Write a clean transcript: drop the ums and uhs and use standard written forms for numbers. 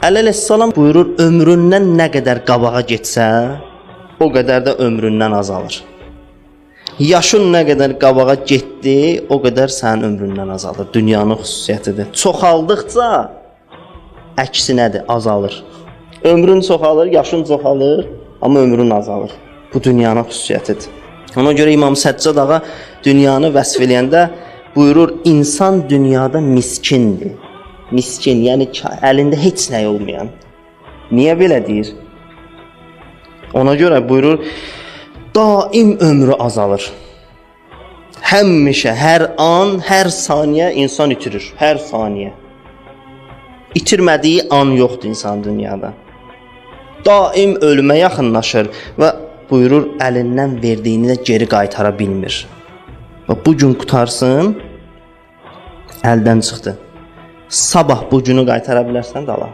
Əli əleyhissalam buyurur, ömründən nə qədər qabağa getsə, o qədər də ömründən azalır. Yaşın nə qədər qabağa getdi, o qədər sənin ömründən azalır. Dünyanın xüsusiyyətidir. Çoxaldıqca əksinədir, azalır. Ömrün çoxalır, yaşın çoxalır, amma ömrün azalır. Bu dünyanın xüsusiyyətidir. Ona görə İmam Səccad ağa dünyanı vəsf eləyəndə buyurur, insan dünyada miskindir. Miskin, yəni əlində heç nə olmayan. Niyə belə deyir? Ona görə buyurur, daim ömrü azalır. Həmişə, hər an, hər saniyə insan itirir. Hər saniyə. İtirmədiyi an yoxdur insan dünyada. Daim ölümə yaxınlaşır və buyurur, əlindən verdiyini də geri qaytara bilmir. Və bu gün qutarsın, əldən çıxdı. Sabah bu günü qaytara bilərsən dala.